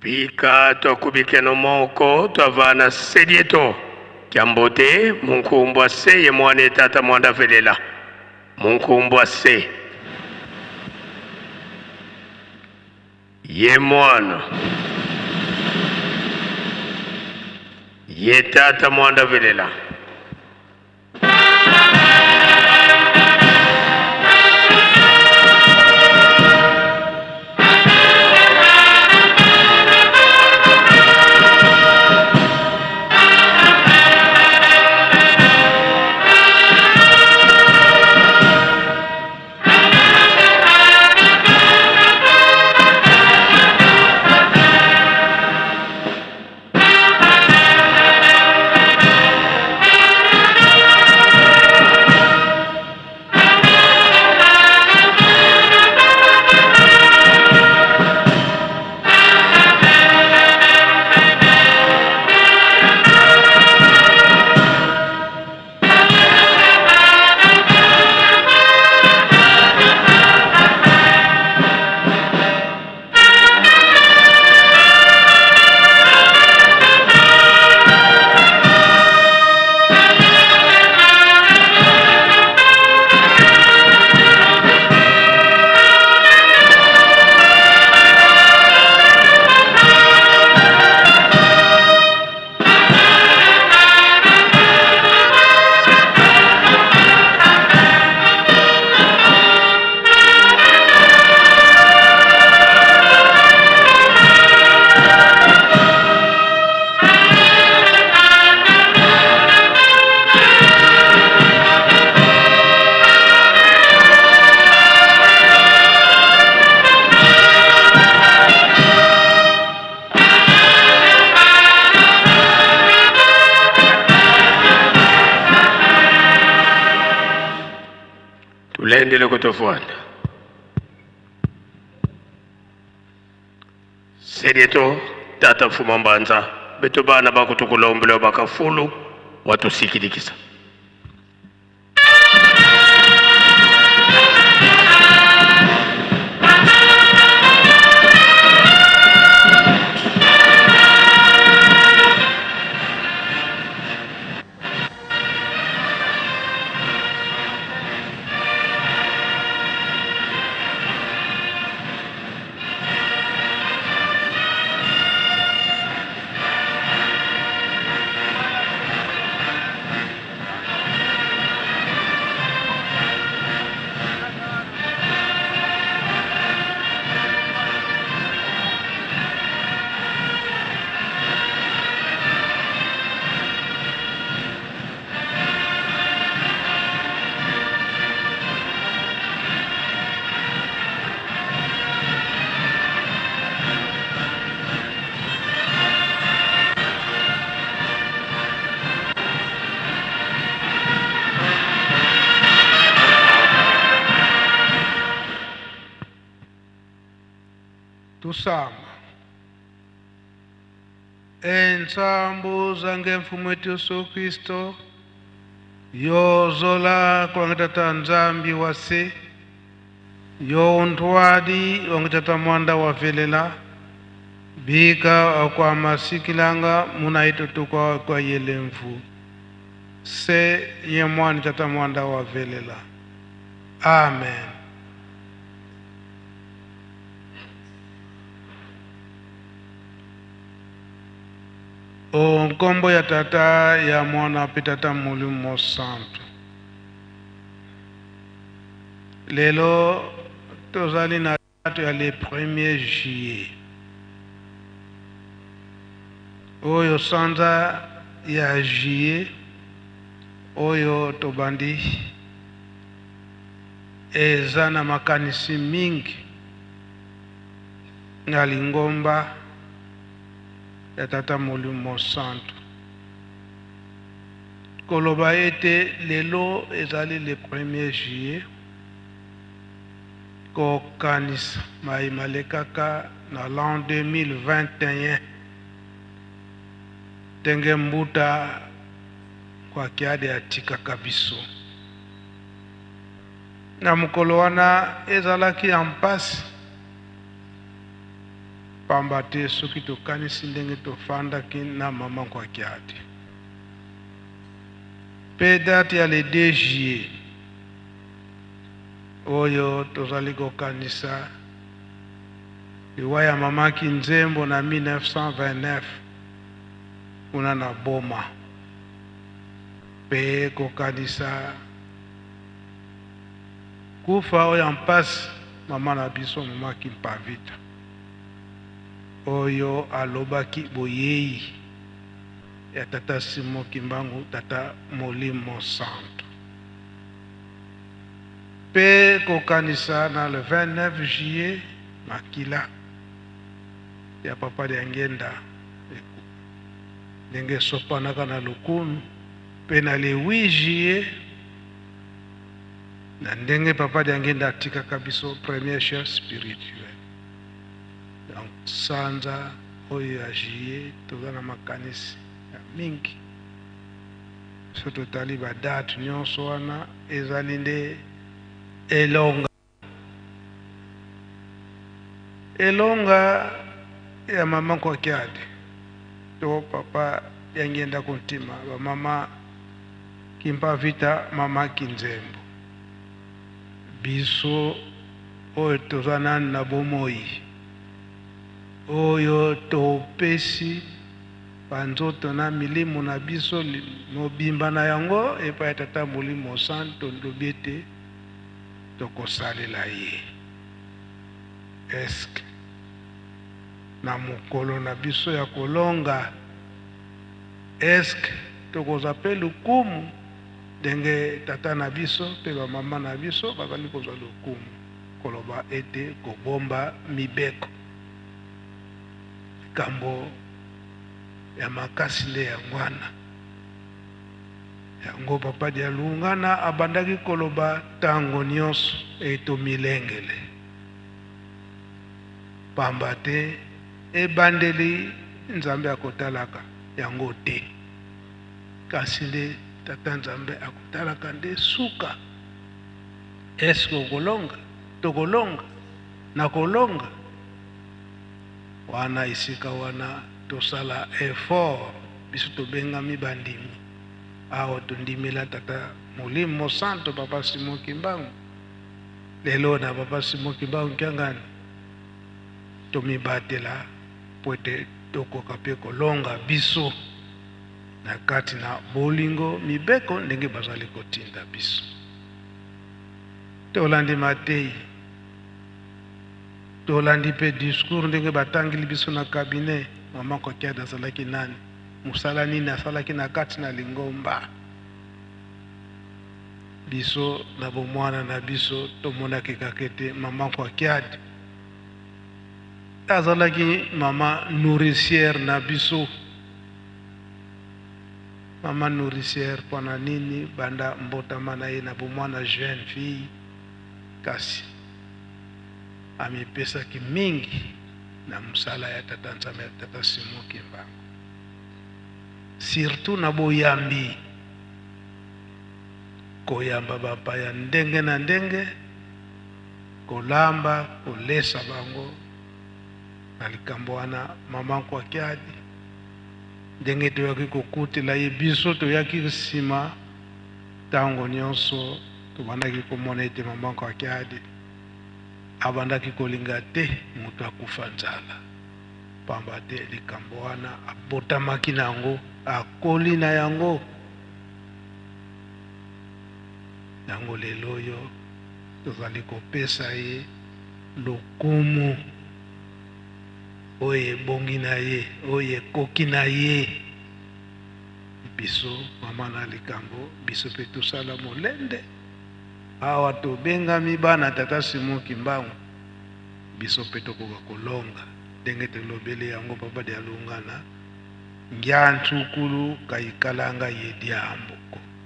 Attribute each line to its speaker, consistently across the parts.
Speaker 1: Pika twakubikeno moko twavana selieto kyambote munkumbwa se ye mwana tata mwanda velela munkumbwa se ye mwana ye tata mwanda velela. Tulendele kutofuata selieto tata mfuma mbanza beto bana bakutukulombela bakafulu watusikilikisa.
Speaker 2: Tusama ensambu zange mfumu wetu Yesu Kristo yozola kwangitata nzambi wase yontwadi wangitata mwanda wavelela bika kwa masikilanga munaitutukwa kwa yelemvu se ye mwana tata mwanda wavelela. Amen. O nkombo ya tata ya mwana pe tata molimo santo. Lelo tozali na date ya le 1er juillet. Oyo sanza ya juillet oyo tobandi eza na makanisi mingi na lingomba ya tata molimo santo. Koloba ete lelo ezali le 1er juillet kokanisa mai malekaka na l'an 2021 ndenge mbuta kwa kiade atikaka biso. Na mokolo wana ezalaki ya mpasi. Pamba te soki tokanisi ndenge tofandaki na mama Nkuakiadi mpe date ya le 2 juillet oyo tozali kokanisa liwa ya mama Kinzembo na 1929 kuna na Boma, mpe kokanisa kufa oyo ya mpasi mama na biso mama Kimpavita oyo alobaki boyei ya tata Simon Kimbangu, tata Molimo Santu, mpe kokanisa na le 29 juillet makila ya papa Diangienda ndenge esopanaka na lokumu, mpe na le 8 juillet na ndenge papa Diangienda atikaka biso premier chef spirituel. Donc sanza oyo ya juillet toza na makanisi ya mingi. So totali ba date nyonso wana ezali nde elonga elonga ya mama Nkuakiadi to papa Diangienda Kuntima, ba mama Kimpavita, mama Kinzembo. Biso oyo toza nanu na bomoi oyo topesi banzoto na milimo na biso mobimba na yango epai ya Tata Molimo Santo, tolobi ete tokosalela ye. Eske na mokolo na biso ya kolonga, eske tokozwa mpe lokumu ndenge tata na biso mpe bamama na biso bazali kozwa lokumu, koloba ete kobomba mibeko likambo ya makasi nde yango wana. Yango papa Dialungana abandaki koloba tango nyonso ete tomilengele, pamba te ebandeli Nzambe akotalaka yango te, kasi nde Tata Nzambe akotalaka nde suka. Eske okolonga? Tokolonga? Nakolonga? Wana esika wana tosala effort, biso tobengami bandimi awa, tondimela Tata Molimo Mosanto, Papa Simon Kimbangu. Lelo na Papa Simon Kimbangu Kiangani tomibatela po ete tokoka mpe kolonga biso na kati na bolingo mibeko ndenge bazali kotinda biso. Tolandi mateyi, tolandi mpe discours ndenge batangeli biso na cabinet. Mama Nkuakiadi azalaki nani, mosala nini asalaki na kati na lingomba. Biso na bomwana na biso tomonaki kaka ete mama Nkuakiadi azalaki mama nourricière na biso. Mama nourricière mpona nini? Banda mbotama na ye na bomwana jeune fille, kasi amipesaki mingi na mosala ya Tata Nzambe ya Tata Simon Kimbangu, surtout na boyambi, koyamba bapaya ndenge na ndenge, kolamba, kolesa bango. Na likambo wana mama Nkuakiadi ndenge toyaki kokutela ye, biso toyaki nsima, ntango nyonso tobandaki komona ete mama Nkuakiadi abandaki kolinga te moto akufa nzala, pamba te likambo wana abotamaki na yango, akoli na yango. Yango lelo oyo tozali kopesa ye lokumu oyo ebongi na ye, oyo ekoki na ye. Biso mama na likambo, biso mpe tosala molende awa tobengami bana Tata Simon Kimbangu, biso mpe tokoka kolonga ndenge tolobeli yango. Papa Dialungana ngia ntsukulu kaikalanga ye diambo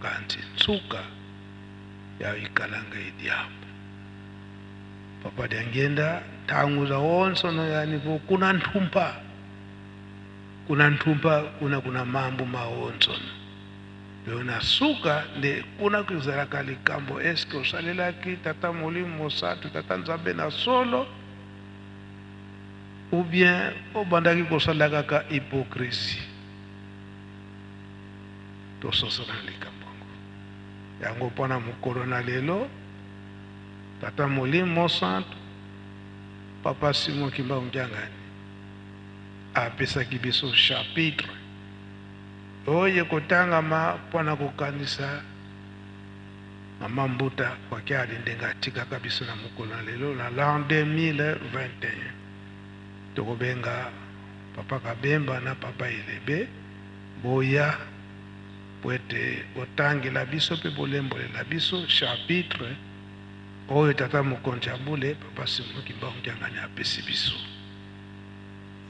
Speaker 2: kanti ntsuka ya ikalanga ye diambo. Papa Diangienda ntango za onsono yani po kuna nthumpa, kuna nthumpa, kuna kuna mambo maonsono yo na suka nde kuna kozalaka likambo. Eske osalelaki Tata Molimo Mosantu, Tata Nzambe na solo? Ou bien obandaki kosala kaka hypocrisie? Tososola na likambo yango. Yango mpo na mokolo na lelo, Tata Molimo Mosantu, Papa Simon Kimbangu Kiangani apesaki biso chapitre oyo ekotangama mpo na kokanisa Mama Mbuta Kwakiadi ndenge atikaka biso na mokolo na lelo na l'an 2021. Tokobenga Papa Kabemba na Papa Elebe boya mpo ete botangela biso mpe bolembolela biso chapitre oyo Tata Mokonzi ya Bule Papa Simon Kimbangu Kiangani apesi biso.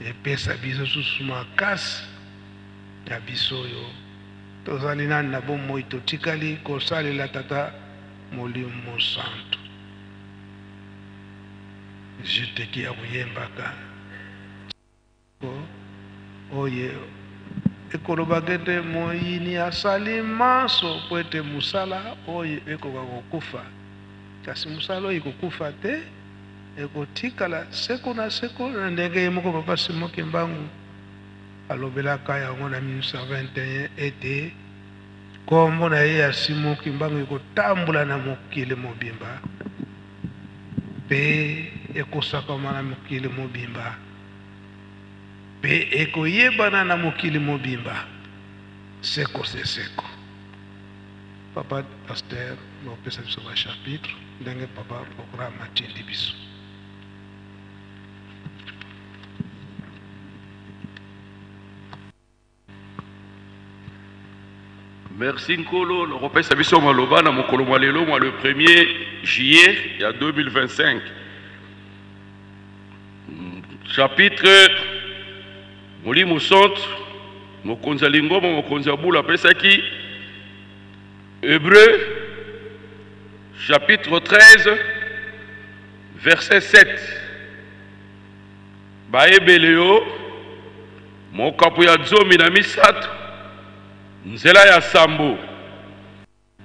Speaker 2: Epesa biso susu makasi ya biso oyo Tozali nani na bomoi totikali kosalela Tata Molimo Mosantu. Juteki ya koyembaka ko oye ekolobaka ete moyini asali manso mpo ete mosala oyo ekoka kokufa, kasi mosala oyo ekokufa te, ekotikala seko na seko, na ndenge ye moko Papa Simon Kimbangu Alobelaka yango na 1921 ete kombo na ye ya Simon Kimbangu ekotambola na mokili mobimba mpe ekosakama na mokili mobimba mpe ekoyebana na mokili mobimba seko se seko. Papa pasteur bopesa biso ba chapitre ndenge papa programme atindi biso.
Speaker 3: Merci Nkolo na kopesa biso maloba na mokolo mwa lelo mwa le 1er juillet ya 2025. Chapitre Molimo Santu, mokonzi ya lingomba, mokonzi ya bula apesaki Hébreu chapitre 13 verset 7. Baebele yo mokapo ya 13 nzela ya sambo.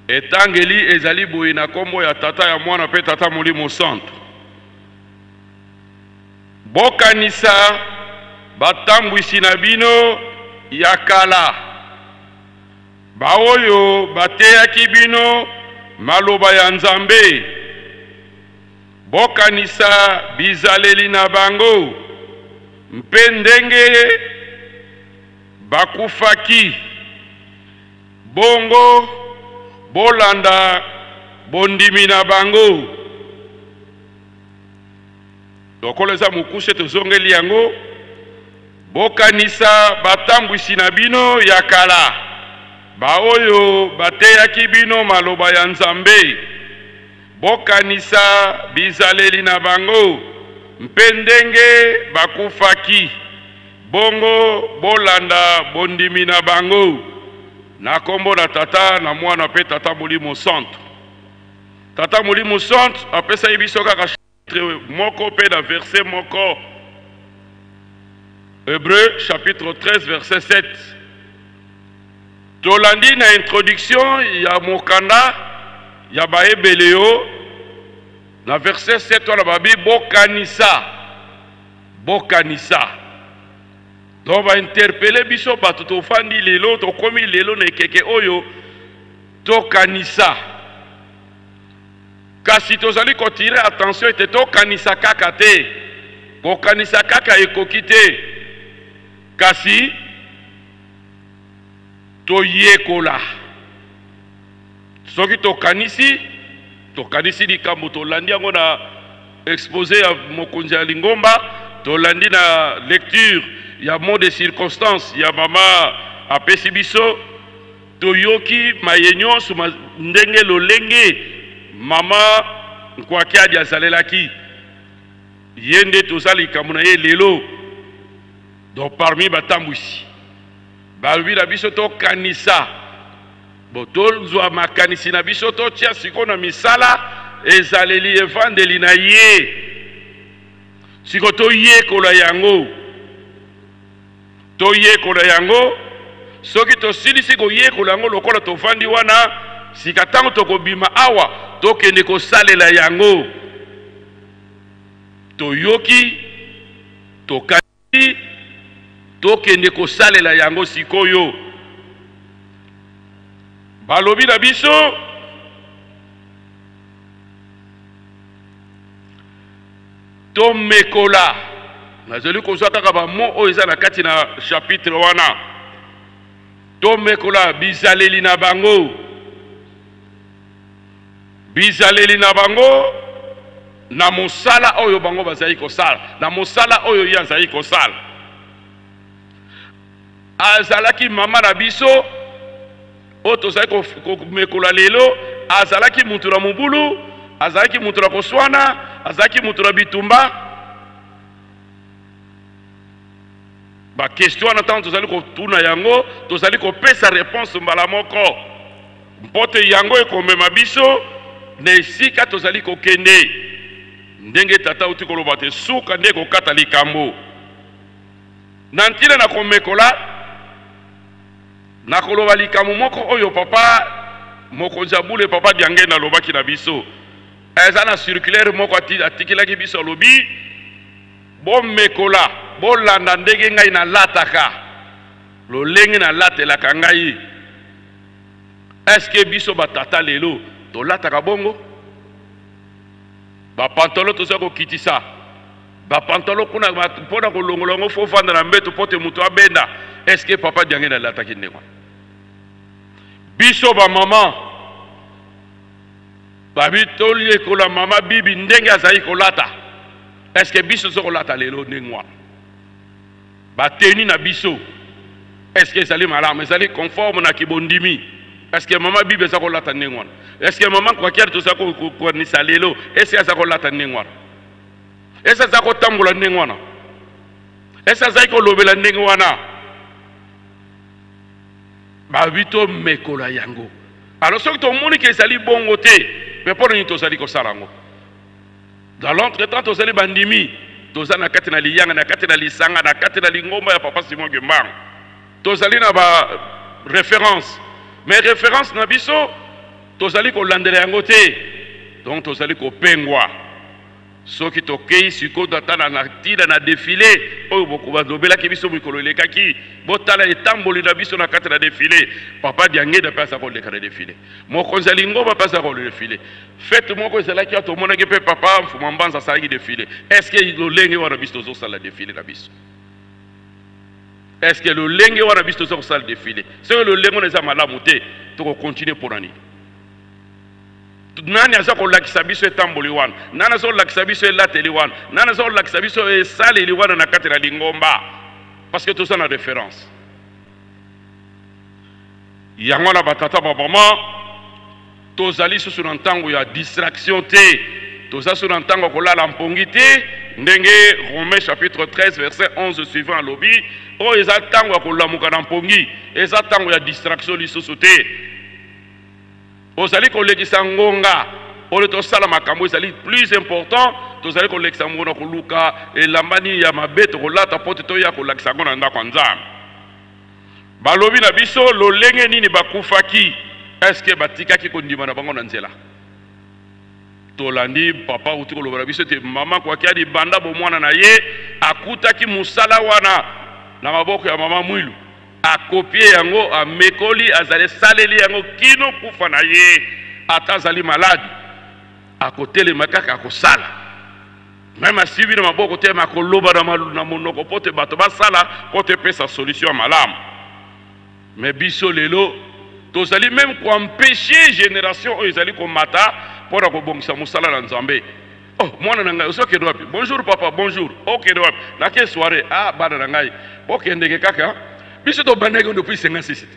Speaker 3: Etangeli ezali boye na kombo ya Tata, ya Mwana mpe Tata Molimo Santu. Bokanisa batambwisi na bino ya kala, baoyo bateyaki bino maloba ya Nzambe. Bokanisa bizaleli na bango mpe ndenge bakufaki, bongo bolanda bondimi na bango. Lokola eza mokuse, tozongeli yango. Bokanisa batambwisi na bino ya kala, baoyo bateyaki bino maloba ya Nzambe. Bokanisa bizaleli na bango mpe ndenge bakufaki, bongo bolanda bondimi na bango. Na kombo na Tata, na Mwana mpe Tata Molimo Santu. Tata Molimo Santu apesaki biso kaka chapitre moko mpe na verset moko. Hebreu chapitre 13 verset 7. Tolandi na introduction ya mokanda ya Baebele yo na verset 7 wana babi bokanisa, bokanisa. Donc ba interpeller biso bato tofandi lelo, tokomi lelo na ekeke oyo, tokanisa. Kasi tozali ko tirer attention ete tokanisa kaka te, kokanisa kaka ekoki te, kasi Toyekola. Soki tokanisi, tokanisi likambo, tolandi yango na expose ya mokonzi ya lingomba, tolandi na lecture ya mot de circonstance ya mama apesi biso, toyoki maye nyonso ndenge lolenge mama Nkwakiadi azalelaki ye, nde toza likambo na ye lelo. Donc parmi batambwisi Balobi na biso tokanisa, bo tozwa makanisi na biso totia sikoyo na misala ezaleli evandeli na ye. Siko toyekola yango, toyekola yango. Soki tosilisi koyekola yango lokola tovandi wana, sika ntango tokobima awa tokende kosalela yango. Toyoki. Tokani tokende kosalela yango sikoyo. Balobi na biso tomekola. Nazali kozwa kaka ba mots oyo eza na kati na chapitre wana. Tomekola bizaleli na bango. Bizaleli na bango na mosala oyo bango bazali kosala, na mosala oyo ye azali kosala. Azalaki mama na biso oyo tozali komekola lelo, azalaki moto na mobulu, azalaki moto na koswana, azalaki moto na bitumba. Ba question wana ntango tozali kotuna yango, tozali kopesa reponse mbala moko, mpo te yango ekomema biso na esika tozali kokende. Ndenge tata auti koloba te, suka nde ekokata likambo. Na ntina na komekola, nakoloba likambo moko oyo papa mokonzi ya bule, papa Diangenda, alobaki na biso. Eza na circulaire moko atikelaki biso, alobi bomekola, bolanda ndenge ngai nalataka, lolenge nalatelaka ngai. Est-ce que biso batata lelo tolataka bongo? Ba pantalon toza kokitisa ba pantalon kuna mpo na kolongola yango, fo vanda na mbeto mpo te moto abenda. Est-ce que papa Diangenda alataki ndenge wana? Biso ba mama babi toyekola mama Bibi ndenge azali kolata. Est-ce que biso toza kolata lelo ndenge wana? Bateni na biso est-ce que ezali malamu, ezali conforme na kibondimi? Est-ce que mama Bibi aza kolata ndenge wana? Est-ce que mama Kwakiari toza kokanisa lelo, est-ce que aza kolata ndenge wana? Est-ce aza kotambola ndenge wana? Est-ce azali kolobela ndenge wana? Babi tomekola yango. Alors soki tomoni ke ezali bongo te, mais mpo nini tozali kosala yango? Dans l'entretemps tozali bandimi, toza na kati na liyanga, na kati na lisanga, na kati na lingomba ya papa Simon Kimbangu. Tozali na ba référence, mais référence na biso tozali kolandela yango te, donc tozali kopengwa. Soki tokei sikoyo ata na ntina na defile oyo balobelaki biso mikolo elekaki, botala etamboli na biso na kati na defile. Papa Diangenda mpe aza koleka na defile, mokonzi ya lingomba mpe aza koleka defile. Fete moko ezalaki awa, tomonaki mpe papa Mfuma Mbanza asalaki defile. Est-ce que lolenge wana biso tozosala defile na biso? Est-ce que lolenge wana biso toza kosala defile? Soki lolenge wana eza malamu te, tokokontinue mpo na nini? Nani aza kolakisa biso etamboli wana? Nani aza kolakisa biso elateli wana? Nani aza kolakisa biso esaleli wana na kati na lingomba? Parce que toza na référence. Yango wana batata ba mama, tozali susu na ntango ya distraction te, toza susu na ntango ya kolala mpongi te, ndenge Romains chapitre 13 verset 11 suivant alobi, oyo eza ntango ya kolamuka na mpongi, eza ntango ya distraction lisusu te. Ozali kolekisa ngonga oyo tosala makambo ezali plus important, tozali kolekisa ngonga koluka elamba nini ya mabe tokolata mpo te toya kolakisa yango na ndako ya Nzambe. Balobi na biso lolenge nini bakufaki, est-ce que batikaki kondima na bango na nzela? Tolandi papa uti koloba na biso ete mama Kwakiadi banda bomwana na ye akutaki mosala wana na maboko ya mama Mwilu, akopie yango, amekoli, azali esaleli yango kino kufa na ye. Ata azali maladi, akotelema kaka akosala. Meme asibi na maboko te, me akoloba na monoko mpo te bato basala, mpo te epesa solution ya malamu. Me biso lelo tozali meme koempeshe generation oyo ezali komata mpo na kobongisa mosala na Nzambe. Oh, mwana na ngai ozokende wapi? Bonjour papa, bonjour. Okende wapi? Nake soirée. Ah, bana na ngai bokendeke kaka. Biso tobandaki depuis 56.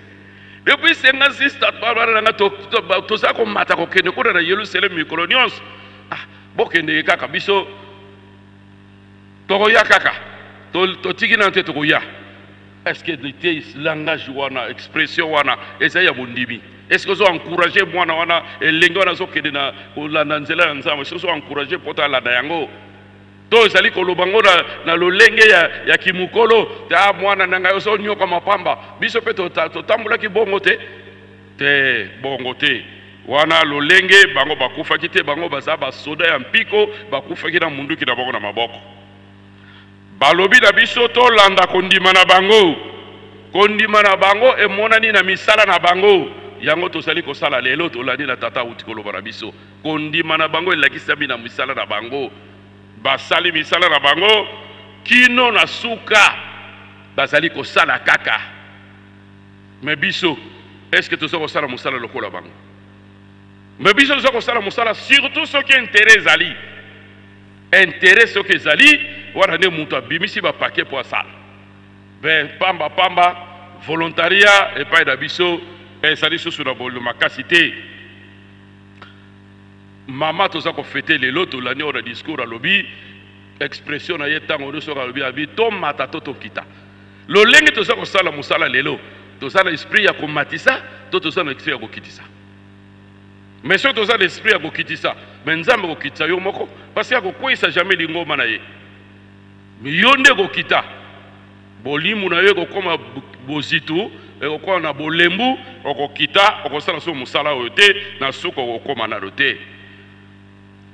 Speaker 3: Depuis 56 bana na ngai toza komata kokende kuna na Yerusalem mikolo nyonso. Ah, bokendeke kaka, biso tokoya kaka, totiki nano te, tokoya. Est-ce que te langage wana, expression wana ezali ya bondimi? Est-ce que ozo encourager mwana wana, elenge wana azokende na kolanda nzela ya Nzambe? Est-ce que ozo encourager mpo alanda yango? To ezali koloba ngo na lolenge ya kimokolo te, ah, mwana na ngai ozonyoka mapamba. Biso mpe totambolaki bongo te, te bongo te. Wana lolenge bango bakufaki te, bango baza basoda ya mpiko, bakufaki na munduki na bango na maboko. Balobi na biso tolanda kondima na bango. Kondima na bango emonani na misala na bango. Yango tozali kosala lelo, tolandi na tata awuti koloba na biso. Kondima na bango elakisami na misala na bango. Basali misala na bango kino na suka, bazali kosala kaka. Mais biso, est-ce que toza kosala mosala lokola bango? Mais biso toza kosala mosala surtout soki intérêt ezali. Intérêt soki ezali, wana nde moto abimisi ba paquet po asala. Ben pamba pamba volontariat epai na biso ezali susu na bolo makasi te. Mama toza ko fete lelo, tolandi oyo na discours alobi, expression na ye ntango nyonso alobi abi tomata to tokita. Lolenge toza kosala mosala lelo, toza na esprit ya komatisa to toza na esprit ya kokitisa? Mais soki toza na esprit ya kokitisa, mais Nzambe akokitisa yo moko, parce que akokweyisa jamais lingomba na ye. Mais yo nde kokita, bolimu na yo ekokoma bozitu, ekokoma na bolembu, okokita, okosala so mosala oyo te, na suka okokoma nano te.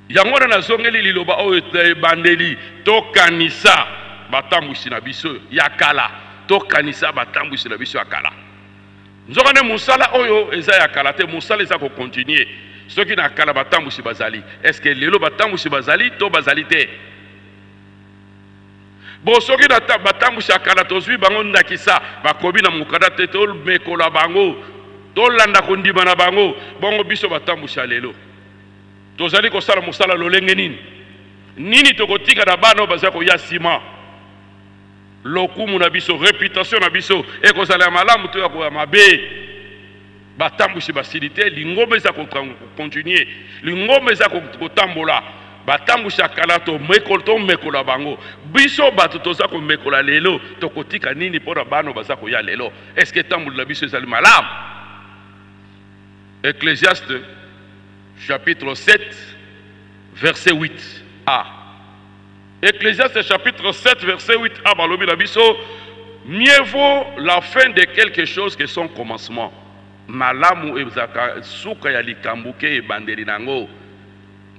Speaker 3: Yango wana nazongeli liloba oyo na ebandeli, tokanisa batambwisi na biso ya kala, tokanisa batambwisi na biso ya kala. Nzokande mosala oyo eza ya kala te, mosala eza ko continuer. Soki na kala batambwisi bazali, est-ce que lelo batambwisi bazali to bazali te? Bo soki na batambwisi ya kala tozwi bango ndakisa, bakomi na mokanda te, tomekola bango, tolanda kondima na bango. Bongo biso batambwisi ya lelo tozali kosala mosala lolenge nini? Nini tokotika na bana oyo baza koya nsima? Lokumu na biso, reputation na biso ekozala ya malamu to ya koya mabe? Batambwisi basili te, lingomba eza kocontinue, lingomba eza kotambola. Batambwisi ya kala tomekola bango. Biso bato toza komekola lelo, tokotika nini mpo na bana baza koya lelo? Est-ce que etamboli na biso ezali malamu? Ecclésiaste chapitre 7 verset 8a. Ecclésiaste chapitre 7 verset 8a balobi na biso, mieux vaut la fin de quelque chose que son commencement. Malamu ezalaka suka ya likambo ke ebandeli na yango.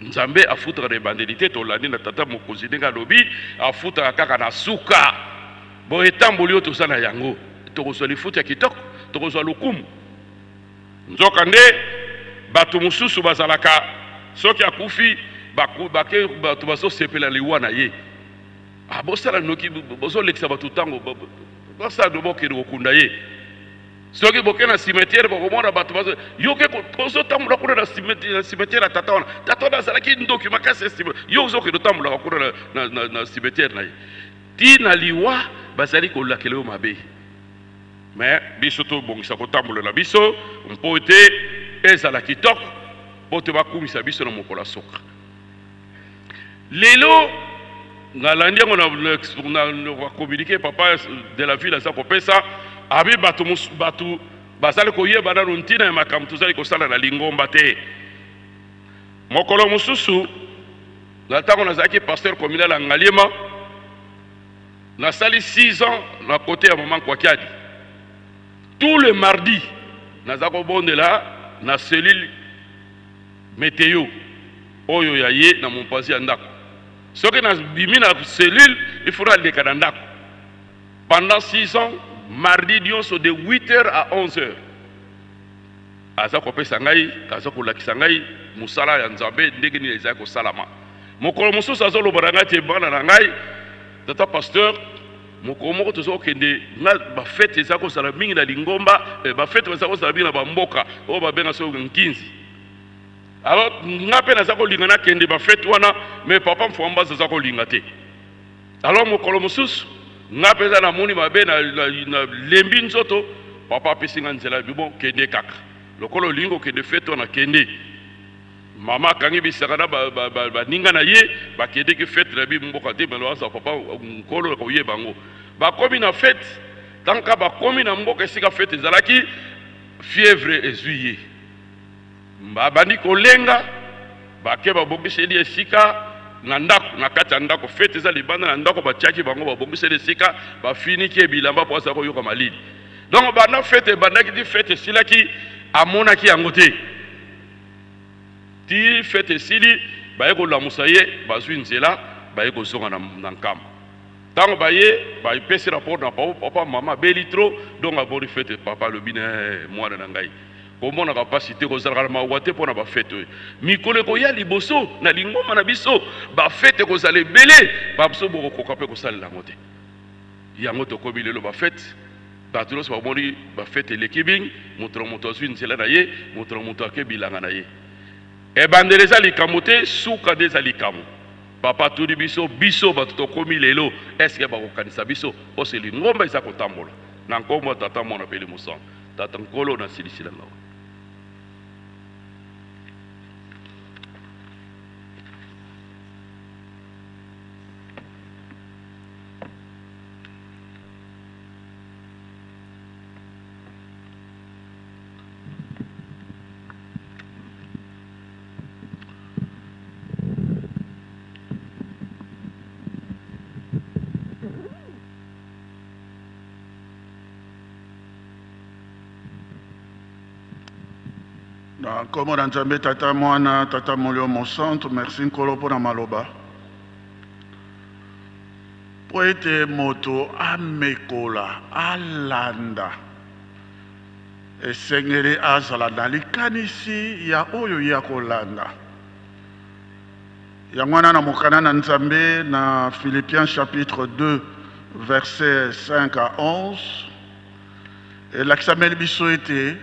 Speaker 3: Nzambe afutaka na ebandeli te, tolandi na tata mokonzi ndenge alobi, afutaka kaka na suka. Bo etamboli oyo toza na yango, tokozwa lifuti ya kitoko, tokozwa lokumu. Nzokande bato mosusu bazalaka soki akufi bake bato bazosepela liwa na ye. Ah, bosala noki, bozolekisa bato ntango, bosala no bokende kokunda ye. Soki boke na cimetière bokomona bato bazo yo ke ozotambola kuna na cimetière ya tata wana. Tata wana azalaki ndoki makasi ya cimetière. Yo ozokende otambolaka kuna na cimetière na ye. Ti na liwa bazali kolakela yo mabe. Mais biso tobongisa kotambola na biso mpo ete ezala kitoko, mpo te bakumisa biso na mokolo ya suka. Lelo nalandi yango na communiqué papa de la ville aza kopesa, abi bato bato bazali koyeba nano ntina ya makambo tozali kosala na lingomba te. Mokolo mosusu na ntango nazalaki pasteur communal ya Ngaliema, nasali 6 ans na côté ya maman Kwakiadi. Tout le mardi naza kobondela na cellule météo oyo ya ye na mopanzi ya ndako. Soki nabimi na cellule, il faut naleka na ndako. Pendant 6 ans, mardi nyonso de 8 heures à 11 heures, aza kopesa ngai, aza kolakisa ngai mosala ya Nzambe ndenge nini ezali kosalama. Mokolo mosusu azoloba na ngai te, bana na ngai, tata pasteur, mokolo moko toza kokende nga bafete eza kozala mingi na lingomba, bafete baza kozala mingi na bamboka oyo babenga soki nkinzi. Alors nga mpe naza kolinga nakende bafete wana, mais papa Mfwambazi aza kolinga te. Alors mokolo mosusu nga mpenza namoni mabe, na lembi nzoto, papa apesi nga nzela, bon kende kaka lokola olingi kokende fete wana, kende. Mama akangi bisaka na baninga na ye, bakendeki fete na bi mboka te, mais papa nkolo koyeba yango. Bakomi na fete, tanka bakomi na mboka esika fete ezalaki, fièvre ezwi ye. Babandi kolenga, bake babongiseli esika na ndako, na kati ya ndako, fete eza libanda na ndako, batiaki bango babongiseli esika, bafiniki ye bilamba po aza koyoka malili. Donc banda fete ebandaki ti fete esilaki, amonaki yango te. Ti fete esili, baye kolamusa ye, bazwi nzela, baye kozonga na nkamba. Ntango baye bapesi rapport na papa, papa mama abeli trop, donc abori fete. Papa alobi na eh, mwana na ngai, komonaka mpasi te, kozalaka na mawa te mpo na bafete oyo. Mikolo ekoya liboso na lingomba na biso, bafete ekozala ebele, babiso bokokoka mpe kosalela yango te. Yango tokomi lelo bafete, bato nyonso bamoni bafete eleki mingi, moto na moto azwi nzela na ye, moto na moto ake bilanga na ye. Ebandeli eza likambo te, suka nde eza likambo. Papa atuni biso, biso bato tokomi lelo, eske bakokanisa biso ose lingomba eza kotambola na nkombo ya Tata, Mwana mpe Elimo Santu. Tata Nkolo, nasilisila ngawa.
Speaker 4: Na nkombo na Nzambe Tata, Mwana, Tata Molimo Mosantu, merci Nkolo mpo na maloba. Mpo ete moto amekola, alanda, esengeli azala na likanisi ya oyo ye akolanda. Yango wana na mokanda na Nzambe na Philippiens chapitre 2 verset 5 à 11 elakisameli biso ete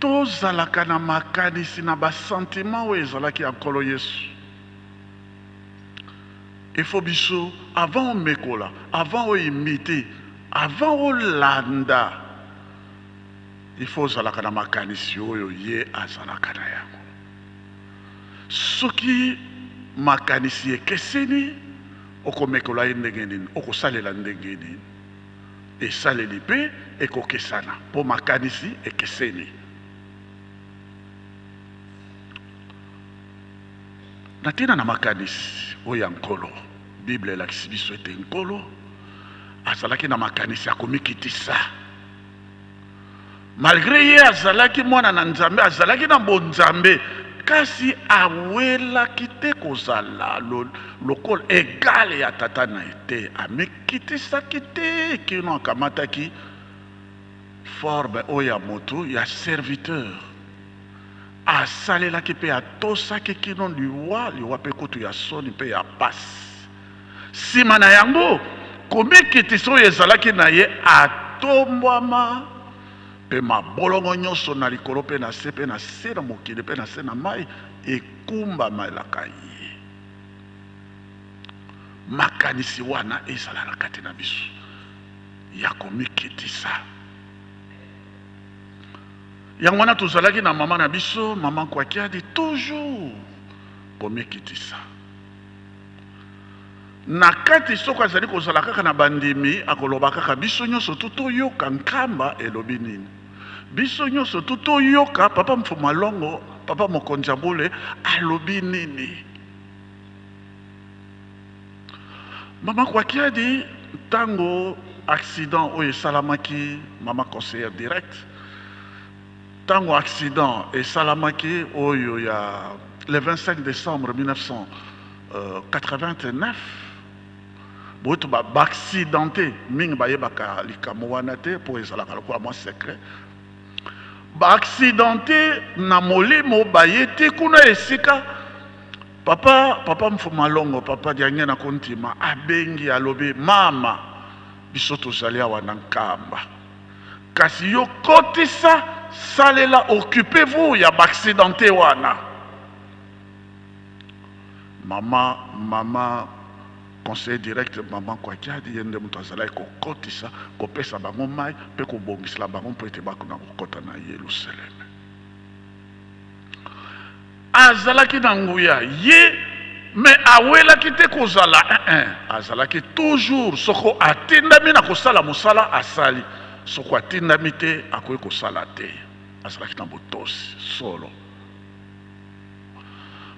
Speaker 4: tozalaka na makanisi na basentiment oyo ezalaki ya Nkolo Yesu. Il faut biso avant omekola, avant oimite, avant olanda, il faut ozalaka na makanisi oyo ye azalaka na yango. Soki makanisi ekeseni, okomekola ye ndenge nini? Okosalela ndenge nini? Esaleli mpe ekokesana mpo makanisi ekeseni. Na ntina na makanisi oyo ya Nkolo, Biblia elakisi biso ete Nkolo azalaki na makanisi ya komikitisa. Malgre ye azalaki mwana na Nzambe, azalaki na bonzambe, kasi awelaki te kozala lokola egale ya tata na ye te. Amikitisaki te kino akamataki forme oyo ya moto ya serviteur. Asalelaki mpe atosaki kino liwa, liwa mpe kutu ya soni mpe ya pasi. Sima na yango, komikitisa oyo ezalaki na ye atombwama, mpe mabolongo nyonso na likolo mpe na se mpe na se na mokili mpe na se na mai ekumbamelaka ye. Makanisi wana ezala na kati na biso ya komikitisa. Yango wana tozalaki na mama na biso, mama Kwakiadi, toujours komikitisa. Na kati soko azali kozala kaka na bandimi, akoloba kaka biso nyonso tu toyoka Nkamba elobi nini. Biso nyonso tu toyoka papa Mfuma Longo, papa Mokonzi ya Bule alobi nini. Mama Kwakiadi, ntango accident oyo esalamaki, mama conseillère direct, ntango accident esalamaki oyo ya le 25 décembre 1989, boyeto ba accidenté mingi bayebaka likambo wana te mpo ezalaka lokola mwa secret. Ba accidenté na molimo baye te kuna esika Papa, papa Mfuma Longo, papa Diangienda Kuntima abengi alobi, mama, biso tozali awa na Nkamba, kasi yo kotisa, salela, occupez-vous ya ba accidenté wana. Mama, mama conseiller direct mama Kwakiadi, ye nde moto azalaki kokotisa, kopesa bango mai mpe kobongisela bango mpo ete bakona kokota na Yelusaleme. Azalaki na nguya ye mais awelaki te kozala eh, eh. Azalaki toujours soko atindami na kosala mosala asali, soko atindami te akoki kosala te. Azalaki na botosi solo.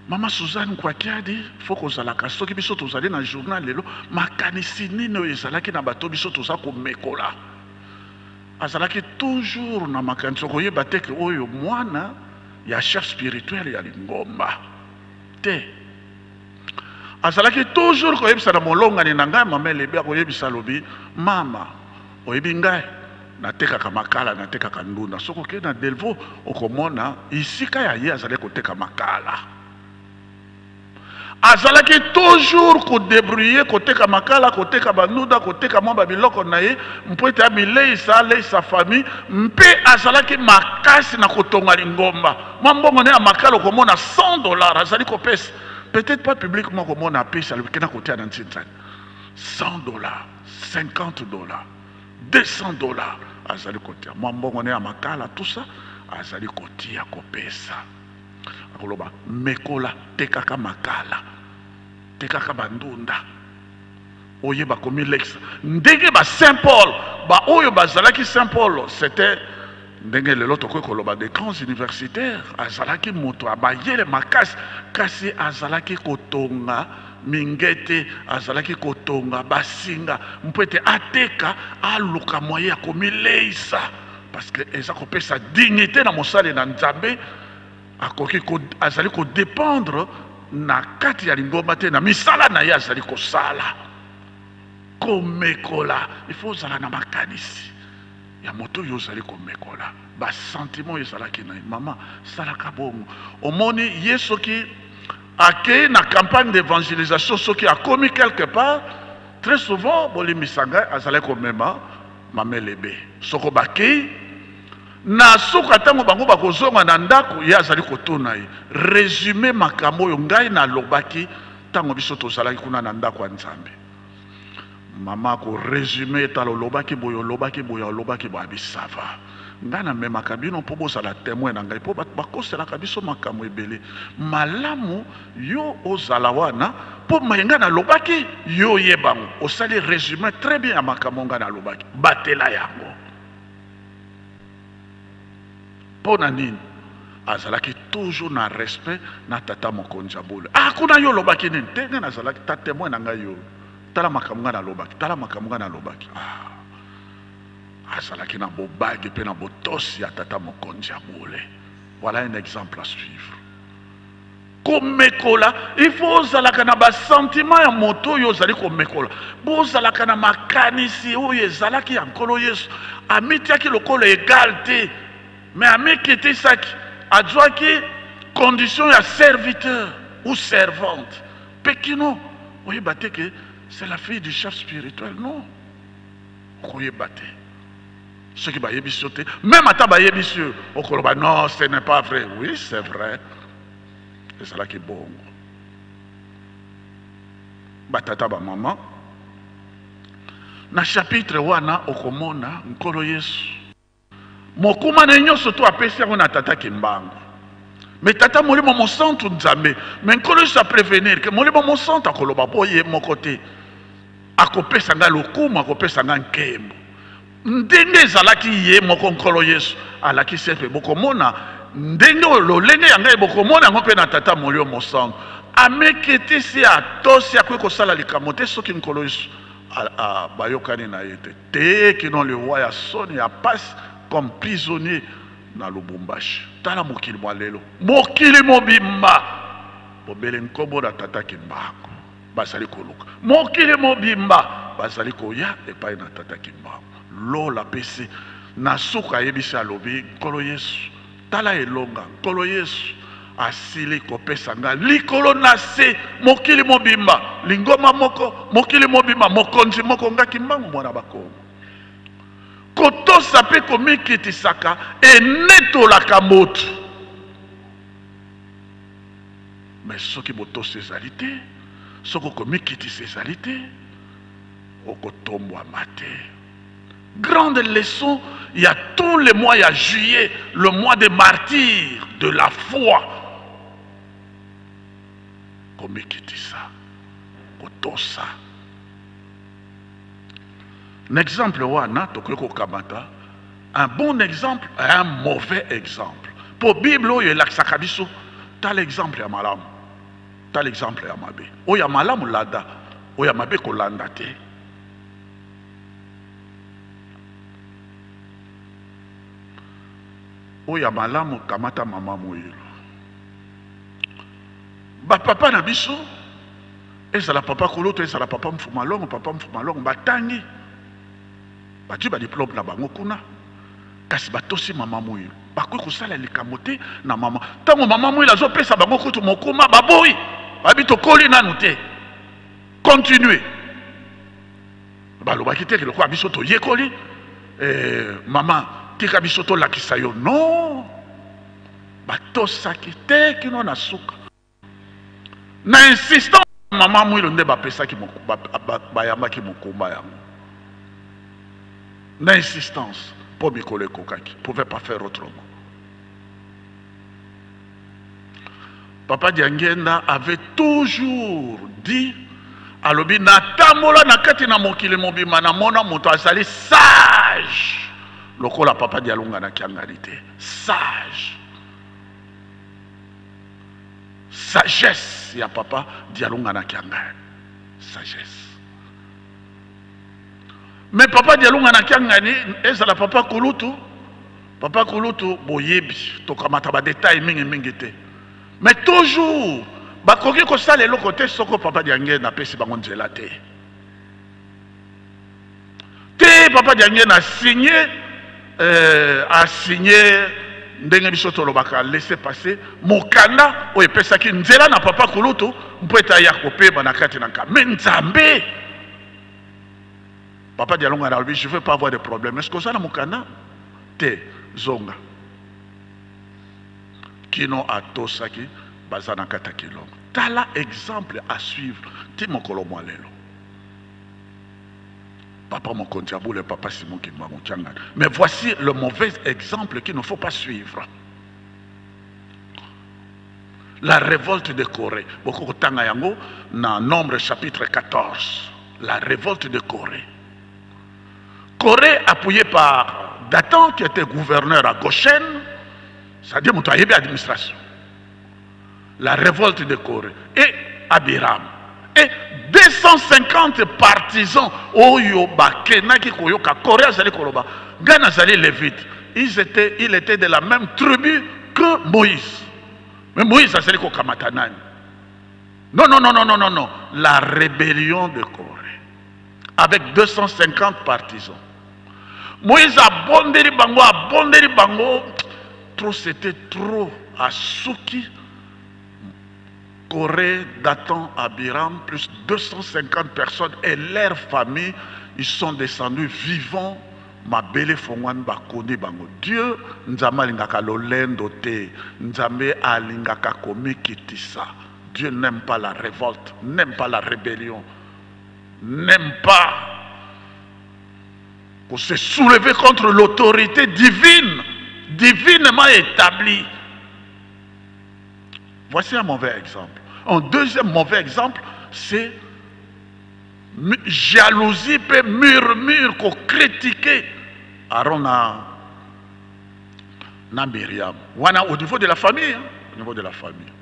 Speaker 4: Mama Suzanne Nkwakiadi, fo kozalaka soki biso tozali na journal lelo, makanisi nini oyo ezalaki na bato biso toza komekola? Azalaki toujours na makanisi, okoyeba te ke oyo mwana ya chef spirituel ya lingomba te. Azalaki toujours koyebisa na molongani na ngai, mama Elebe, akoyebisa alobi, mama, oyebi ngai, natekaka makala, natekaka ndunda. Soki okei na Delvaux, okomona isika ya ye azalaki koteka makala. Azalaki toujours ko debrouiller, koteka makala, koteka ba ndunda, koteka mwa ba biloko na ye mpo ete amileisa, aleisa famille, mpe azalaki makasi na kotonga lingomba. Mwa mbongo na ye ya makala okomona 100 dollars azali kopesa, peut-etre pas publiquement, okomona apesi, alobi kenda kotia na ntinzani 100 dollars, 50 dollars, 200 dollars, azali kotia mwa mbongo na ye ya makala, tout ça azali kotia kopesa. Akoloba mekola, tekaka makala, tekaka ba ndunda, oyeba komilekisa ndenge ba Saint Paul, ba oyo bazalaki Saint Paul, c'était ndenge lelo tokoki koloba des grands universitaires. Azalaki moto ya mayele makasi, kasi azalaki kotonga mingete, azalaki kotonga basinga mpo ete ateka, aluka moyen ya komileisa, parce que eza kopesa dignité na mosali na Nzambe. Akoki ko, azali ko dépendre na kati ya lingomba te na misala na ye azali kosala. Komekola, il faut ozala na makanisi ya moto oyo ozali komekola, ba sentiment oyo ezalaki na ye. Mama, salaka bongo. Omoni ye soki akei na campagne d'évangélisation, soki akomi quelque part, très souvent, bolimbisa ngai, azalaki komema mama Elebe. Soko bakei na suka, ntango bango bakozonga na ndako, ye azali kotuna ye resume makambo oyo ngai nalobaki ntango biso tozalaki kuna na ndako ya Nzambe. Mama akoresume, tala olobaki boye, olobaki boye, olobaki boye, abi sava. Ngai namemaka bino mpo bozala temoin na ngai, mpo bato bakoselaka biso makambo ebele. Malamu yo ozala wana mpo maye ngai nalobaki yo oyeba yango. Osali resume très bien ya makambo ngai nalobaki, batela yango. Mpo na nini? Azalaki toujours na respect na tata mokonzi ya bule. Ah, kuna yo olobaki nini? Te, ngai nazalaki ta temoin na ngai yo. Tala makambo ngai nalobaki, tala makambo ngai nalobaki. Ah, azalaki na bobagi mpe na botosi ya tata mokonzi ya bule. Voilà un exemple à suivre. Komekola, il faut ozalaka na ba sentiment ya moto oyo ozali komekola. Bozalaka na makanisi oyo ezalaki ya Nkolo Yesu. Amitiaki lokola egal te, mais amikitisaki, azwaki condition ya serviteur ou servante. Pe kino oyeba te que c'est la fille du chef spirituel, non. Okoyeba te. Soki bayebisi yo te, même ata bayebisi yo, okoloba non, ce n'est pas vrai. Oui, c'est vrai. Ezalaki bongo. Batata ba mama, na chapitre wana okomona Nkolo Yesu mokuma na ye nyonso to apesi yango na tata Kimbangu. Mais tata Molimo Mosantu Nzambe, mais Nkolo Yesu a prévenir que Molimo Mosantu akoloba po ye moko te, akopesa ngai lokumu, akopesa ngai nkembo. Ndenge ezalaki ye moko Nkolo Yesu alakisi ete bokomona ndenge oyo lolenge ya ngai, bokomona yango mpe na Tata Molimo Mosantu. Amikitisi, atosi, akoki kosala likambo te soki Nkolo Yesu bayokani na ye te. Te kino liwa ya soni ya pasi comme prisonnier na Lubumbashi. Tala mokili mwa lelo, mokili mobimba bobele nkombo na Tata Kimbangu bazali koluka, mokili mobimba bazali koya epai na Tata Kimbangu. Lola pesi na suka ayebisi, alobi Nkolo Yesu, tala elonga Nkolo Yesu asili kopesa nga likolo na se, mokili mobimba, lingomba moko, mokili mobimba, mokonzi moko, nga Kimbangu mwana Bakongo. Kotosa mpe komikitisaka enetolaka moto. Mais soki botosi ezali te, soki okomikitisa ezali te, okotombwama te. Grande leçon ya tout le mois ya juillet, le mois des martyrs de la foi. Komikitisa, kotosa. Na exemple wana tokoki kokamata un bon exemple et un mauvais exemple. Po Bible oyo elakisaka biso, tala exemple ya malamu, tala exemple ya mabe. Oyo ya malamu landa, oyo ya mabe kolanda te. Oyo ya malamu kamata mama Moyelo. Ba papa na biso. Ezala papa kulutu, ezala papa Mfumalongo, papa Mfumalongo batangi, bazwi ba diplome na bango kuna, kasi batosi mama Mwilu. Bakoki kosala likambo te na mama. Ntango mama Mwilu azopesa bango kutu mokuma, baboyi, babi tokoli nanu te, continue. Balobaki te lokola biso toyekoli, eh, mama tika biso tolakisa yo. Non, batosaki te kino na suka. Na insistance mama Mwilu nde bapesaki bayambaki mokumba yango na insistance mpo mikolo ekokaki, pouvait pas faire autrement. Papa Diangienda avait toujours dit, alobi natambola na kati na mokili mobimba namona moto azali sage lokola Papa Dialungana Kiangani te, sage. Sagesse ya Papa Dialungana Kiangani, sagesse. Mais Papa Dialungana Kiangani ezala Papa Kulutu, Papa Kulutu boyebi tokamata ba detail mingi mingi te, mais toujours bakoki kosala eloko te soko Papa Diangienda apesi bango nzela te. Te Papa Diangienda a signé, a signé ndenge biso tolobaka laisser passer mokanda oyo epesaki nzela na Papa Kulutu mpo ete aya kopema na kati na nka. Mais Nzambe, Papa Dialungana alobi je veux pas avoir de problème. Est-ce que oza na mokanda te? Zonga. Kino atosaki baza na kati ya kilongo. Tala exemple à suivre ti mokolo mwa lelo. Papa Mokonzi ya Bule, Papa Simon Kimbangu Kiangani. Mais voici le mauvais exemple qu'il ne faut pas suivre. La révolte de Corée. Boko kotanga yango na Nombre chapitre 14. La révolte de Corée. Corée appuyé par Dathan qui était gouverneur à Goshen, c'est-à-dire moto ayebi administration. La révolte de Corée et Abiram et 250 partisans oyo bakenaki koyoka Corée azali koloba ngai nazali lévite. Il était de la même tribu que Moïse. Mais Moïse azali kokamata nani? Non, non, non, non, non, non, non. La rébellion de Corée avec 250 partisans. Moïse abondeli bango, abondeli bango. Trop, c'était trop. Asuki, Corée, Dathan, Abiram, plus 250 personnes et leurs familles, ils sont descendus vivants. Mabele fongwami bakoni bango. Dieu, Nzambe alingaka lolendo te. Nzambe alingaka komikitisa. Dieu n'aime pas la révolte, n'aime pas la rébellion, n'aime pas qu'on se soulever contre l'autorité divine, divinement établie. Voici un mauvais exemple. Un deuxième mauvais exemple, c'est jalousie pe murmure qu'on critiquait Aaron na Myriam. Wana au niveau de la famille, hein, au niveau de la famille.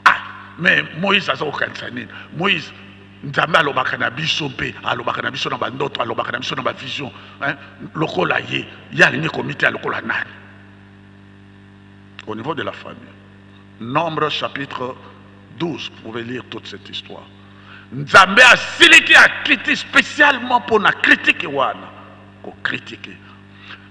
Speaker 4: Ah, mais Moïse aza kokanisa nini? Moïse, Nzambe alobaka na biso mpe, alobaka na biso na bandoto, alobaka na biso na ba vision, hein, lokola ye, ye alingi komitia lokola nani? Au niveau de la famille. Nombre chapitre 12, vous pouvez lire toute cette histoire. Nzambe asiliki akiti spécialement pour na critique wana, ko critiquer.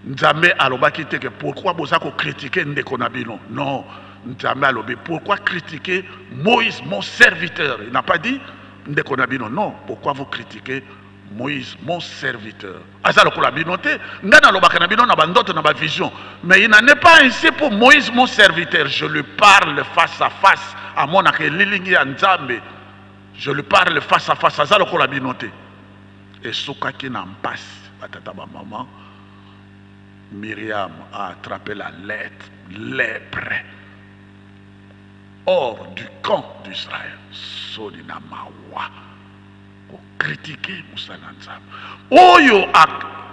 Speaker 4: Nzambe alobaki te que pourquoi boza ko critiquer ndeko na bino. Non, Nzambe alobi pourquoi critiquer Moïse mon serviteur. Il n'a pas dit ndeko na bino. Non, pourquoi vous critiquez Moïse mon serviteur? Aza lokola bino te, nga nalobaka na bino na bandoto na ba vision, mais il n'en est pas ainsi pour Moïse mon serviteur. Je lui parle face à face, amonaka elilingi ya Nzambe. Je lui parle face à face, aza lokola bino te. Esukaki na mpasi, batata ba mama. Myriam a attrapé la lettre, lèpre, hors du camp d'Israël. Soni na mawa. Critiquer mosala Nzambe. Oyo a,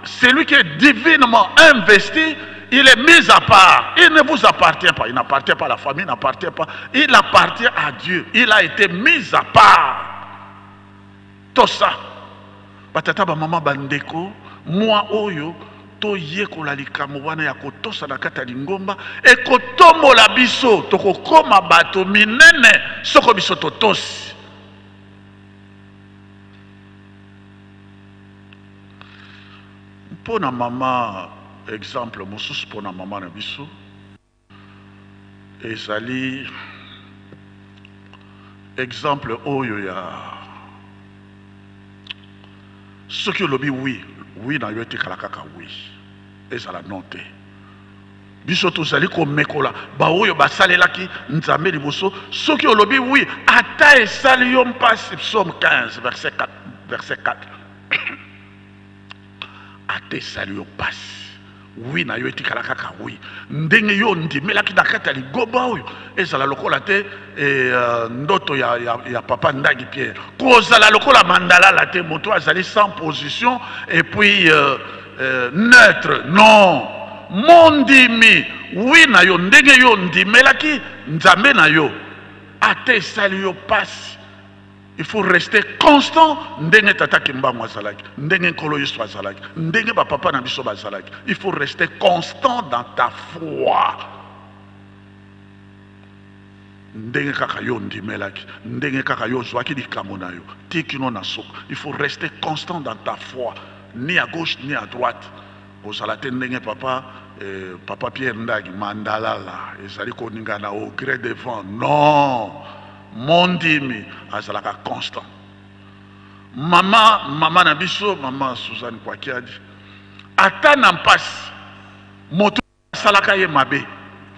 Speaker 4: celui qui est divinement investi, il est mis à part. Il ne vous appartient pas. Il n'appartient pas à la famille, il n'appartient pas. Il appartient à Dieu. Il a été mis à part. Tout ça. Batata ba mama bandeko, moi oyo Toyekola likambo wana ya kotosa na kati ya lingomba, ekotombola biso, tokokoma bato minene soko biso totosi. Mpo na mama, exemple mosusu mpo na mama na biso ezali exemple oyo ya soki olobi oui, oui na yo etikala kaka oui, ezala non te. Biso tozali komekola baoyo basalelaki Nzambe liboso. Soki olobi oui, ata esali yo mpasi, Psaume 15 verset 4, verset 4. Ata esali yo mpasi, oui na yo etikala kaka oui. Ndenge yo ondimelaki na kati ya ligoba oyo, ezala lokola te e, ndoto ya, ya, ya papa Ndagi Pierre, kozala lokola mandalala te, moto azali sans position et puis neutre. Non, mondimi, oui na yo, ndenge yo ondimelaki Nzambe na yo, ata esali yo mpasi, il faut rester constant. Ndenge tata Kimbangu azalaki, ndenge Nkolo Yesu azalaki, ndenge bapapa na biso bazalaki, il faut rester constant dans ta foi. Ndenge kaka yo ondimelaki, ndenge kaka yo ozwaki likambo na yo ti kino na suka, il faut rester constant dans ta foi, ni à gauche ni à droite. Kozala te ndenge papa Pierre Ndagi mandalala ezali koningana au gré des vents. Non, mondimi azalaka constant. Mama na biso, mama Suzanne Kwakiadi, ata na mpasi, moto asalaka ye mabe,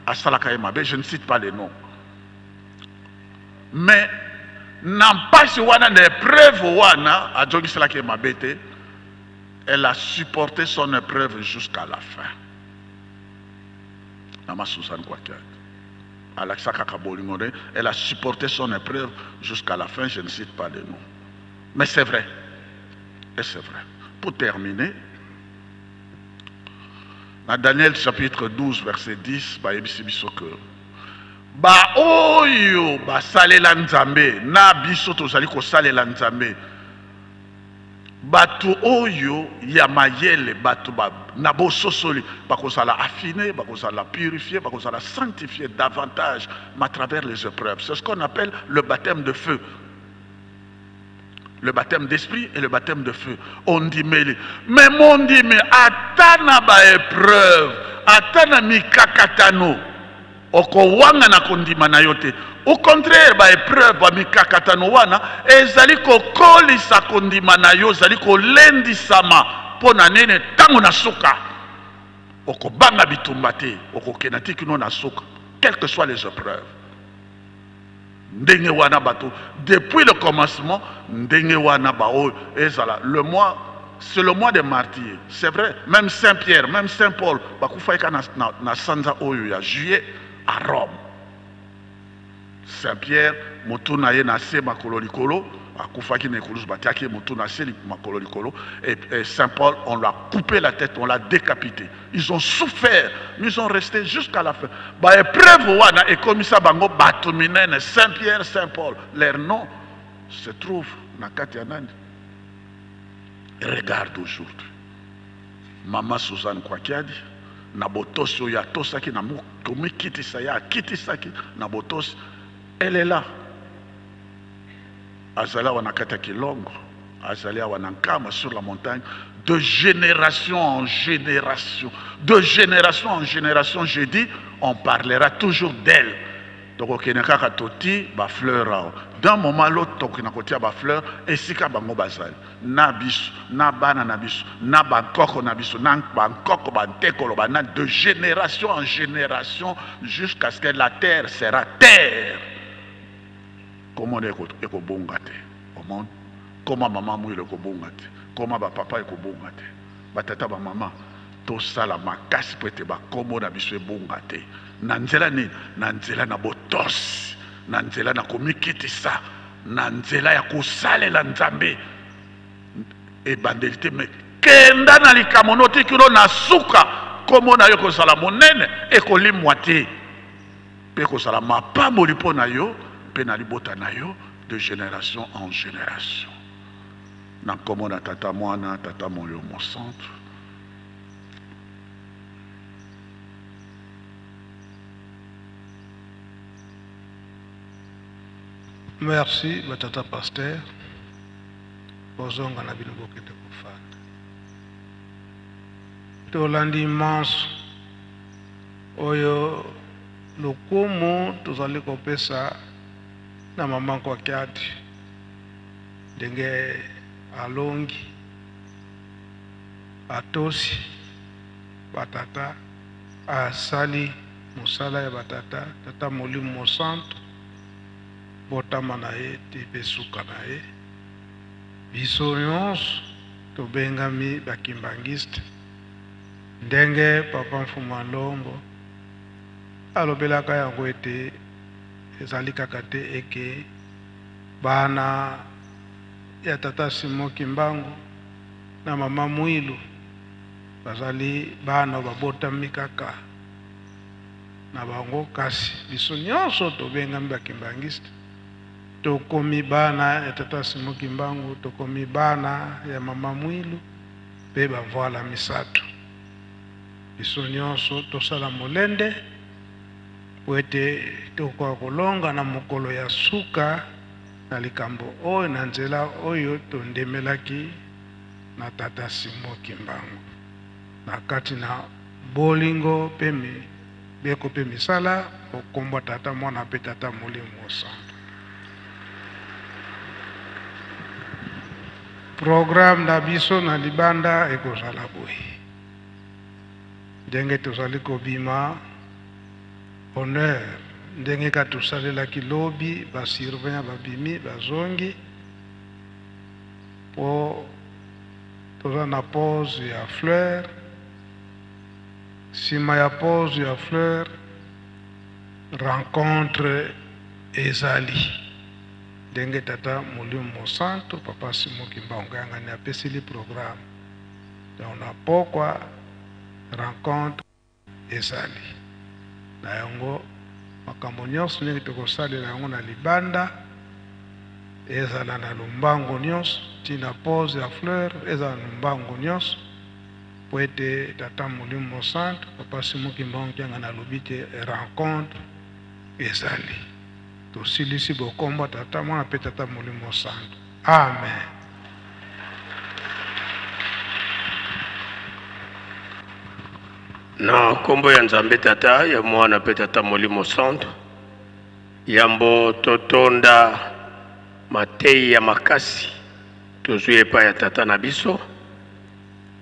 Speaker 4: asalaka ye mabe, je ne cite pas les noms, mais na mpasi wana, na épreuve wana, azongiselaki ye mabe te. Elle a supporté son épreuve jusqu'à la fin. Mama Suzanne Kwakiadi alakisa kaka bolingo ne, elle a supporté son épreuve jusqu'à la fin. Je ne cite pas les noms, mais c'est vrai, et c'est vrai. Pour terminer, na Daniel chapitre 12 verset 10, bayebisi biso que baoyo basalela Nzambe, na biso tozali kosalela Nzambe, bato oyo ya mayele, bato ba, na bososoli, bakozala affiné, bakozala purifié, bakozala sanctifié davantage à travers les épreuves. C'est ce qu'on appelle le baptême de feu, le baptême d'esprit et le baptême de feu. Ondimeli, mais mondimi, ata na ba épreuve, ata na mikakatano, okowanga na kondima na yo te. Au contraire, ba épreuve, ba mikakatano wana ezali kokolisa kondima na yo, ezali kolendisama. Mpo na nini? Ntango na suka, okobanga bitumba te, okokenda ti kino na suka, quelles que soient les épreuves. Ndenge wana bato depuis le commencement, ndenge wana baoyo ezala le mois, c'est le mois des martyrs, c'est vrai. Même Saint Pierre, même Saint Paul bakufaki kaka na sanza oyo ya juillet à Rome. Saint Pierre, motu na ye na se, makolo likolo, akufaki na ekulusu, batiaki ye motu na se, makolo likolo. Et Saint Paul, on l'a coupé la tête, on l'a décapité. Ils ont souffert, mais ils ont resté jusqu'à la fin. Ba épreuve wana ekomisa bango bato minene. Saint Pierre, Saint Paul, leur nom se trouve na kati ya nani. Regarde aujourd'hui mama Suzanne Kwakiadi, na botosi oyo atosaki, na komikitisa ye akitisaki na botosi, elle est là, azali awa na kati ya Kilongo, azali awa na Nkama, sur la montagne, de génération en génération, de génération en génération. J'ai dit, on parlera toujours d'elle. Tokokende kaka toti bafleur awa, d'un moment à l'autre tokokenda kotia bafleur esika bango bazali, na biso, na bana na biso, na bankoko na biso, na bankoko bantekolo bana, de génération en génération, jusqu'à ce que la terre sera terre. Komona ekobonga te, omona koma mama Mwilo ekobonga te, koma bapapa ekobonga te, batata, bamama. Tosala makasi po ete bakombo na biso ebonga te. Na nzela nini? Na nzela na botosi, na nzela na komikitisa, na nzela ya kosalela Nzambe. Ebandeli te, me kenda na likambo noti kino na suka, kombo na yo ekozala monene, ekolimwa te, mpe ekozala mapamboli mpo na yo mpe na libota na yo, de génération en génération. Na nkombo na Tata, Mwana, Tata Moyo Mosantu.
Speaker 2: Merci ba tata pasteur bozonga na bino bokende kofanda. Tolandi manso oyo lokumu tozali kopesa na mama Nkwakiadi ndenge alongi atosi batata asali mosala ya batata tata molimo mosantu botama na ye ti mpe suka na ye. Biso nyonso tobengami ba kimbanguiste ndenge papa Mfumu Lombo alobelaka yango ete ezali kaka te eke bana ya tata Simon Kimbangu na mama Mwilu bazali bana babotami kaka na bango, kasi biso nyonso tobengami ba kimbanguiste, tokomi bana ya tata Simon Kimbangu, tokomi bana ya mama Mwilu mpe bamvuala misato. Biso nyonso tosala molende po ete tokoka kolonga na mokolo ya suka na likambo oyo na nzela oyo tondemelaki na tata Simon Kimbangu na kati na bolingo mpe mibeko mpe misala okombwa tata mwana mpe tata molimo mosantu. Programme na biso na libanda ekozala boye ndenge tozali kobima honneur ndenge ka tosalelaki lobi ba surveillant babimi bazongi po toza na pause ya fleur. Sima ya pause ya fleur rencontre ezali ndenge tata molimo mosantu papa Simon Kimbangu Kiangani apesili programme. Donc na pokwa rencontre ezali na yango makambo nyonso ndenge tokosalela yango na libanda ezala na lombango nyonso ntina pause ya fleur ezala na lombango nyonso po ete tata molimo mosantu papa Simon Kimbangu Kiangani alobi te rencontre ezali. Tosilisi bokombo tata mwana pe tata molimo mosantu. Amen.
Speaker 1: Na nkombo ya Nzambe Tata, ya Mwana mpe Tata Molimo Santu, yambo totonda mateyi ya makasi tozwi epai ya Tata na biso,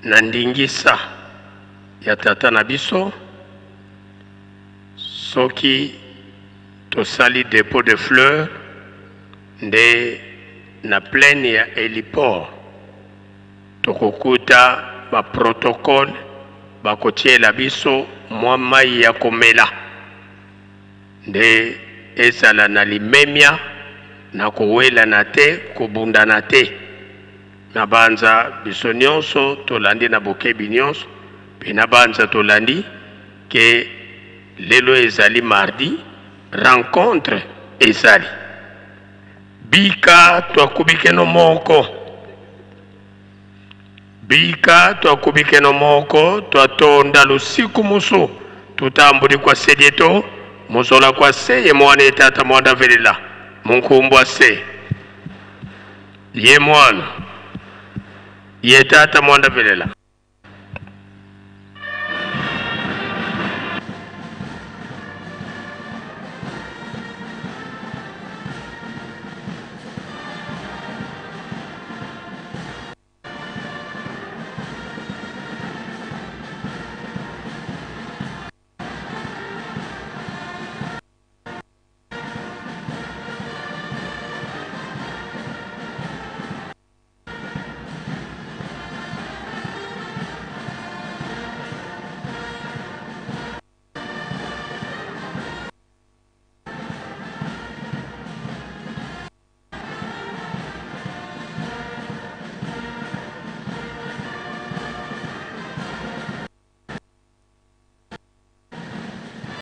Speaker 1: na ndingisa ya Tata na biso, soki tosali depot de fleurs nde na plaine ya heliport tokokuta ba protocole bakotiela biso mwa mai ya komela nde ezala na limemia na kowelana te kobundana te. Nabanza biso nyonso tolandi na bokebi nyonso mpe nabanza tolandi ke lelo ezali mardi, rencontre ezali. Bika twakubikeno moko, bika twakubikeno moko, twatonda lusiku musu tutambuli kwa sedieto muzola kwa se ye mwana etata mwanda velela munkumbwa se ye mwana ye tata mwanda velela.